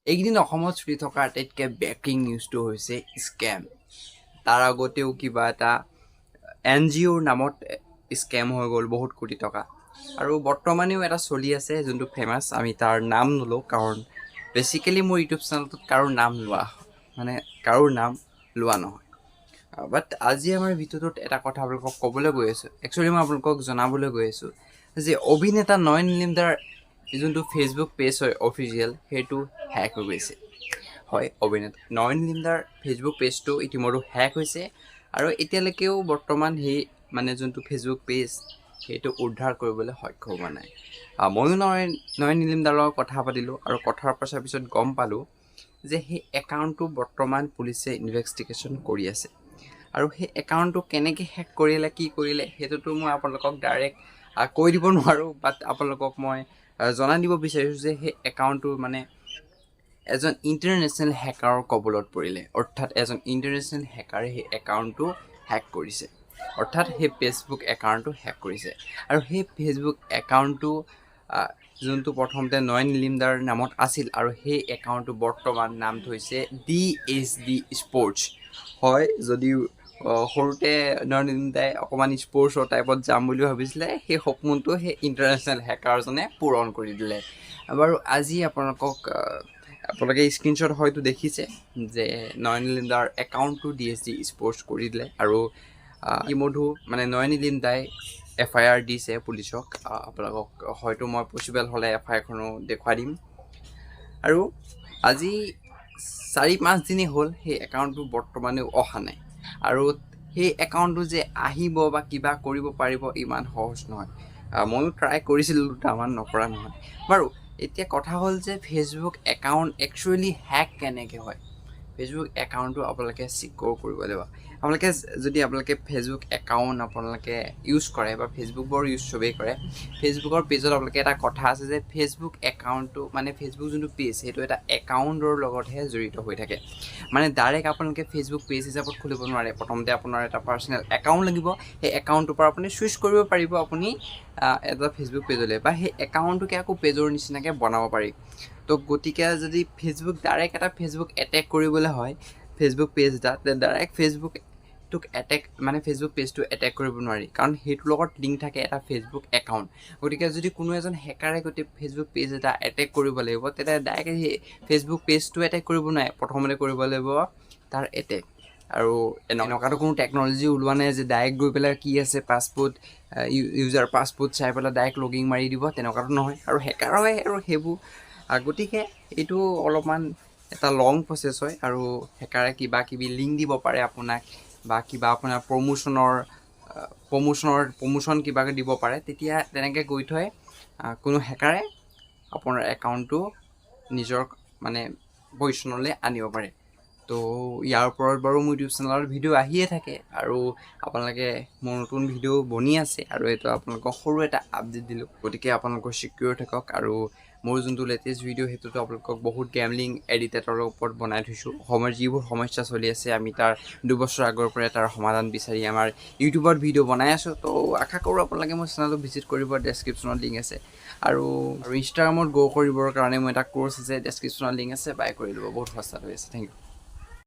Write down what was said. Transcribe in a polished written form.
এইকেইদিন অসমত চলি থকা আটাইতকৈ ব্ৰেকিং নিউজটো হৈছে স্কেম। তাৰ আগতেও কিবা এটা এনজিঅ'ৰ নামত স্কেম হৈ গ'ল বহুত কোটি টকা। আৰু বৰ্তমানেও এটা চলি আছে যোনটো ফেমাছ, আমি তাৰ নাম নলওঁ, কাৰণ বেচিকেলি মোৰ ইউটিউব চেনেলটোত কাৰো নাম লোৱা মানে কাৰো নাম লোৱা নহয়। বাট আজি আমাৰ ভিডিঅ'টোত এটা কথা আপোনালোকক ক'বলৈ গৈ আছোঁ, একচুৱেলি মই আপোনালোকক জনাবলৈ গৈ আছোঁ যে অভিনেতা নয়ন লিমদাৰ যোনটো ফেচবুক পেজ হয় অফিচিয়েল, সেইটো হেক হৈ গৈছে। হয়, অভিনেতা নয়ন লিমদাৰ ফেচবুক পেজটো ইতিমধ্যে হেক হৈছে আৰু এতিয়ালৈকেও বৰ্তমান সেই মানে যোনটো ফেচবুক পেজ সেইটো উদ্ধাৰ কৰিবলৈ সক্ষম হোৱা নাই। ময়ো নয়ন নয়ন নীলিমদাৰ লগত কথা পাতিলোঁ আৰু কথাৰ পাছৰ পিছত গম পালোঁ যে সেই একাউণ্টটো বৰ্তমান পুলিচে ইনভেষ্টিগেশ্যন কৰি আছে। আৰু সেই একাউণ্টটো কেনেকৈ হেক কৰিলে, কি কৰিলে, সেইটোতো মই আপোনালোকক ডাইৰেক্ট কৈ দিব নোৱাৰোঁ। বাট আপোনালোকক মই জনাই দিব বিচাৰিছোঁ যে সেই একাউণ্টটো মানে এজন ইণ্টাৰনেশ্যনেল হেকাৰৰ কবলত পৰিলে, অৰ্থাৎ এজন ইণ্টাৰনেশ্যনেল হেকাৰে সেই একাউণ্টটো হেক কৰিছে, অৰ্থাৎ সেই ফেচবুক একাউণ্টটো হেক কৰিছে। আৰু সেই ফেচবুক একাউণ্টটো যোনটো প্ৰথমতে নয়ন লিমদাৰ নামত আছিল আৰু সেই একাউণ্টটো বৰ্তমান নামটো হৈছে ডিএইচডি স্পৰ্টছ। হয়, যদিও সৰুতে নয়ন লিমদাই অকণমান স্পৰ্টছৰ টাইপত যাম বুলি ভাবিছিলে, সেই সপোনটো সেই ইণ্টাৰনেশ্যনেল হেকাৰজনে পূৰণ কৰি দিলে। বাৰু, আজি আপোনালোকে স্ক্ৰীনশ্বট হয়তো দেখিছে যে নয়ন লিমদাৰ একাউণ্টটো ডিএছডি স্পৰ্টছ কৰি দিলে। আৰু ইমধু মানে নয়ন লিমদাই এফআইআৰ দিছে পুলিচক। আপোনালোকক হয়তো মই পচিবল হ'লে এফআইআৰখনো দেখুৱাই দিম। আৰু আজি 4-5 দিনেই হ'ল, সেই একাউণ্টটো বৰ্তমানেও অহা নাই। আৰু সেই একাউণ্টটো যে আহিব বা কিবা কৰিব পাৰিব, ইমান সহজ নহয়। ময়ো ট্ৰাই কৰিছিলোঁ দুটামান, নকৰা নহয়। বাৰু, এতিয়া কথা হ'ল যে ফেচবুক একাউণ্ট একচুৱেলি হেক কেনেকৈ হয়? ফেচবুক একাউণ্টটো আপোনালোকে ছিকিউৰ কৰিব লাগিব। আপোনালোকে যদি আপোনালোকে ফেচবুক একাউণ্ট আপোনালোকে ইউজ কৰে বা ফেচবুক বৰ ইউজ চবেই কৰে, ফেচবুকৰ পেজত আপোনালোকে এটা কথা আছে যে ফেচবুক একাউণ্টটো মানে ফেচবুক যোনটো পেজ, সেইটো এটা একাউণ্টৰ লগতহে জড়িত হৈ থাকে। মানে ডাইৰেক্ট আপোনালোকে ফেচবুক পেজ হিচাপত খুলিব নোৱাৰে। প্ৰথমতে আপোনাৰ এটা পাৰ্চনেল একাউণ্ট লাগিব। সেই একাউণ্টটোৰ পৰা আপুনি চুইচ কৰিব পাৰিব আপুনি এটা ফেচবুক পেজলৈ বা সেই একাউণ্টটোকে আকৌ পেজৰ নিচিনাকৈ বনাব পাৰি। তো গতিকে যদি ফেচবুক ডাইৰেক্ট এটা ফেচবুক এটেক কৰিবলৈ হয় ফেচবুক পেজ এটা, ডাইৰেক্ট ফেচবুকটোক এটেক মানে ফেচবুক পেজটো এটেক কৰিব নোৱাৰি, কাৰণ সেইটোৰ লগত লিংক থাকে এটা ফেচবুক একাউণ্ট। গতিকে যদি কোনো এজন হেকাৰে গোটেই ফেচবুক পেজ এটা এটেক কৰিব লাগিব, তেতিয়া ডাইৰেক্ট সেই ফেচবুক পেজটো এটেক কৰিব নোৱাৰে, প্ৰথমতে কৰিব লাগিব তাৰ এটেক। আৰু এনেকুৱাতো কোনো টেকন'লজি ওলোৱা নাই যে ডাইৰেক্ট গৈ পেলাই কি আছে পাছপৰ্ট, ইউজাৰ পাছপৰ্ট চাই পেলাই ডাইৰেক্ট লগিং মাৰি দিব, তেনেকুৱাতো নহয়। আৰু হেকাৰ হয় আৰু সেইবোৰ, গতিকে এইটো অলপমান এটা লং প্ৰচেছ হয়। আৰু হেকাৰে কিবা কিবি লিংক দিব পাৰে আপোনাক বা কিবা আপোনাৰ প্ৰমোশ্যনৰ প্ৰমোশ্যন কিবা দিব পাৰে। তেতিয়া তেনেকৈ গৈ থৈ কোনো হেকাৰে আপোনাৰ একাউণ্টটো নিজৰ মানে পজিশ্যনলৈ আনিব পাৰে। তো ইয়াৰ ওপৰত বাৰু মোৰ ইউটিউব চেনেলত ভিডিঅ' আহিয়ে থাকে আৰু আপোনালোকে মোৰ নতুন ভিডিঅ' বনি আছে। আৰু এইটো আপোনালোকক সৰু এটা আপডেট দিলোঁ। গতিকে আপোনালোকৰ ছিকিউৰ থাকক। আৰু মোৰ যোনটো লেটেষ্ট ভিডিঅ', সেইটোতো আপোনালোকক বহুত গেমলিং এডিক্টেডৰ ওপৰত বনাই থৈছোঁ। অসমৰ যিবোৰ সমস্যা চলি আছে, আমি তাৰ 2 বছৰ আগৰ পৰাই তাৰ সমাধান বিচাৰি আমাৰ ইউটিউবত ভিডিঅ' বনাই আছোঁ। তো আশা কৰোঁ আপোনালোকে মোৰ চেনেলটো ভিজিট কৰিব, ডেছক্ৰিপশ্যনত লিংক আছে। আৰু ইনষ্টাগ্ৰামত গ্ৰ' কৰিবৰ কাৰণে মোৰ এটা ক'ৰ্চ আছে, ডেছক্ৰিপশ্যনত লিংক আছে, বাই কৰি ল'ব, বহুত সস্তাত হৈ আছে। Thank U.